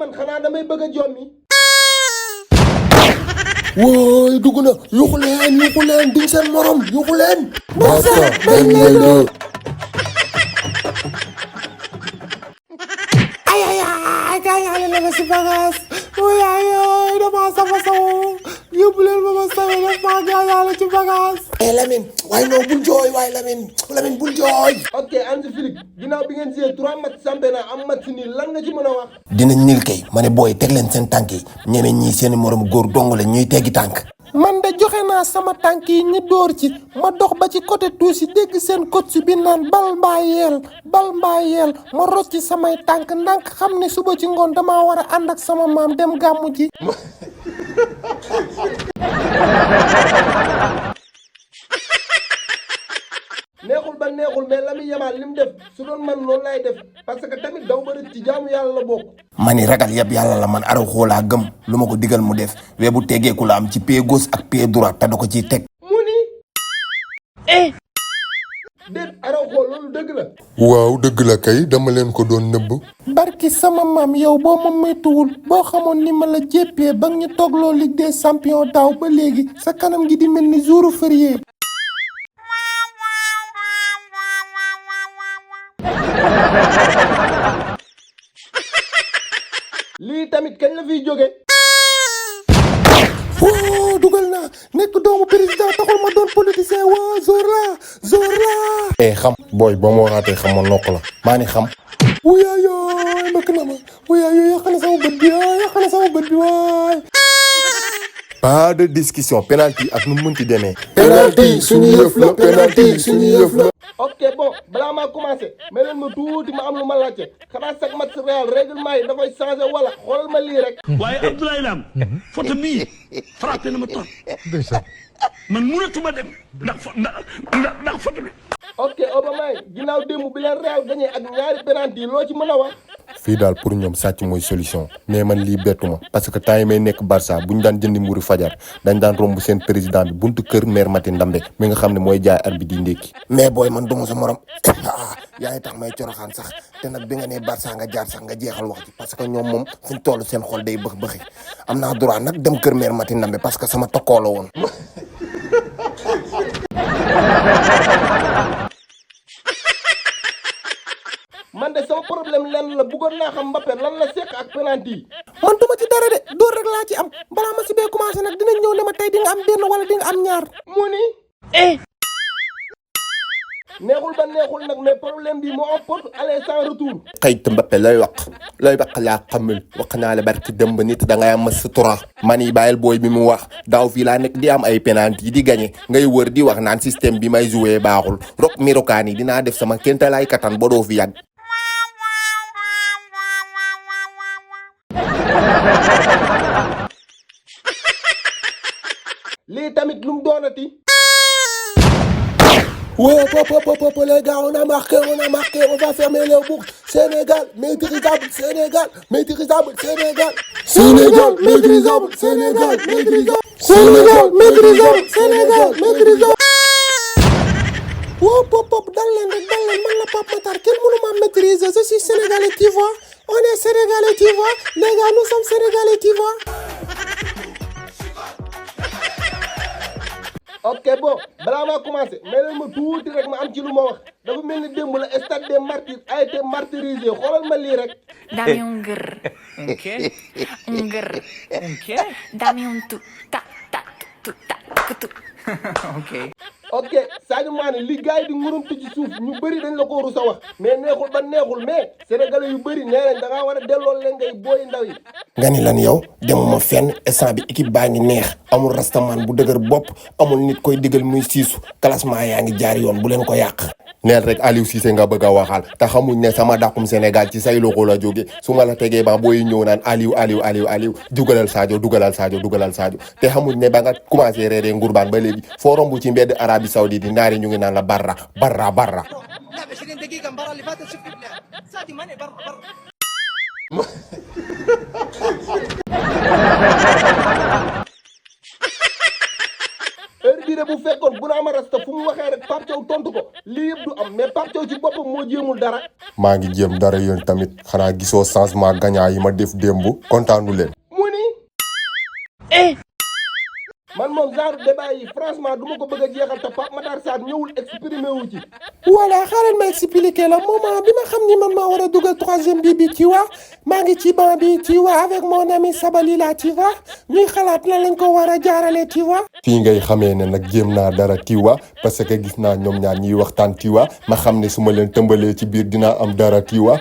man xanaa damay bëgg a jommi. wooy dugg na yuxu leen duñ seen morom yuxu leen. Barça dañ leen dóor. ay gaañaale na ma si bagage ay dama sama yóbbu leen ma sawe def maa gaañaale ci bagage. Lamine waaye non bul jooy waaye Lamine bul jooy. ok Hansi Flick ginnaaw bi ngeen joué 3 match championnat am match nii lan nga ci mën a wax. dinañ nil kay ma ne booy teg leen seen tànk yi ñeneen ñii seen morom góor dong la ñuy teggi tànk. man de joxe naa sama tànk yi ñu dóor ci ma dox ba ci côté tuuti dégg seen coach bi naan bal mbaa yeel ma rocci samay tànk ndànk xam ne suba ci ngoon damaa war a ànd ak sama maam dem gàmmu ji. neexul ba neexul mais Lamine Yamal li mu def su doon man loolu lay def parce que tamit daw ba ci jaamu yàlla la bokk. ma ni ragal yëpp yàlla la man Araujo laa gëm lu ma ko digal mu def wee bu tegeeku la am ci pied gauche ak pied droit te da ko ciy teg. mu ni. déet Araujo loolu dëgg la. waaw dëgg la kay dama leen ko doon nëbb. barki sama maam yow boo ma moytuwul boo xamoon ni ma la jéppee ba ñu toogloo Ligue des champions daaw ba léegi sa kanam gi di mel ni jouru férié. lii tamit kañ la fiy jóge. woo dugal naa nekk doomu président taxul ma doon politicien waa Zor la. xam booy ba ma waxaatee xam ma nokk la maa ni xam. wuyaayoo mbëkk na ma wuyaayoo yàq na sama bët bi waay. pas de discussion penalty ak nu mu mënti demee. penalty suñu yëf la. ok bon balaa maa commencé mais leen ma tuuti ma am lu ma laajte xanaa chaque match Real règlement yi dafay changé wala xoolal ma lii rek. waaye Abdoulaye Lam photo bii frappé na ma trop man mënatuma dem ndax photo bi. ok Aubameyang ginnaaw démb bi leen Real gagné ak ñaari penalty yi loo ci mën a wax. fii daal pour ñoom sàcc mooy solution mais man lii bettuma parce que temps yi may nekk Barça bu ñu daan jëndi mburu fajar dañ daan romb seen président bi buntu kër maire Mati Ndambe mi nga xam ne mooy jaay ar bi di ndékki. mais booy man duma sa morom yaa ngi tax may coroxaan sax te nag bi nga nee Barça nga jaar sax nga jeexal wax ji parce que ñoom moom fuñ toll seen xol day bëx-bëxi am naa droit nag dem kër maire Mati Ndambe parce que sama tokkoo la woon. man de sama problème lenn la bëggoon naa xam Mbappé lan la sekk ak penalty yi. man duma ci dara de dóor rek laa ci am balaa ma si bee commencé nag dinañ ñëw ne ma tey di nga am benn wala di nga am ñaar. mu ni. neexul ba neexul nag mais problème bi moo am porte aller sans retour. xëy Mbappé looy wax laa xamul wax naa la barki dem ba nit da ngay am sutura. man yi bàyyil booy bi mu wax daaw fii laa nekk di am ay penalty di gagné ngay wër di wax naan système bi may joué baaxul rok mi rokaan yi dinaa def sama kéemtalaay kattan ba doo fi yàgg. lii tamit lu mu doonati. Ouais, pop, les gars, on a marqué, on va fermer les boucles. Sénégal, maîtrisable. woo pop dal leen man la Pape Matar kenn mënu ma maîtriser je suis sénégalais tu vois on est sénégalais tu vois les gars nous sommes sénégalais tu vois. ok bon balaa maa commencé mais leen ma tuuti rek ma am ci lu ma wax dafa mel ni démb la stade des martyrs a été martyrisé xoolal ma lii rek. Dame un grr. ¿Un qué? Un grr. ¿Un qué? Dame un tu ta tu. ok Sadio Mané li gars yi di ngurumtu ci suuf ñu bëri dañ la ko rus a wax mais neexul ba neexul mais sénégalais yu bëri nee nañ da ngaa war a delloo leen ngay booy ndaw yi. nga ni lan yow demuma fenn instant bi équipe baa ngi neex amul rastaman bu dëgër bopp amul nit koy digal muy siisu classement yaa ngi jaar yoon bu leen ko yàq. neel rek Aliou Cissé nga bëgg a waxal te xamuñ ne sama dàqum Sénégal ci say loxo la jóge su ma la tegee ba booy ñëw naan Aliou dugalal Sadio te xamuñ ne ba nga commencé reeree ngurbaan ba léegi foo romb ci mbedd Arabie Saoudite di naari ñu ngi naan la barra. heure bii de bu fekkoon bu naa ma rasta fu mu waxee rek Pape Thiaw tontu ko lii yëpp du am mais Pape Thiaw ci boppam moo jéemul dara. maa ngi jéem dara yéen tamit xanaa gisoo changement gagnant yi ma def démb kontaanu leen. mu ni man moom genre débat yi franchement du ma ko bëgg a jeexal te Pape Matar Sarr ñëwul exprimé wu ci. voilà xaaral ma expliquer la moment bi ma xam ni man maa war a dugal troisième bi tu vois maa ngi ci banc bi tu vois avec mon ami Sabali là tu vois ñuy xalaat la lañ ko war a jaarale tu vois. fii ngay xamee ne nag jéem naa dara tiwa parce que gis naa ñoom ñaar ñiy waxtaan tiwa ma xam ne su ma leen tëmbalee ci biir dinaa am dara tiwa.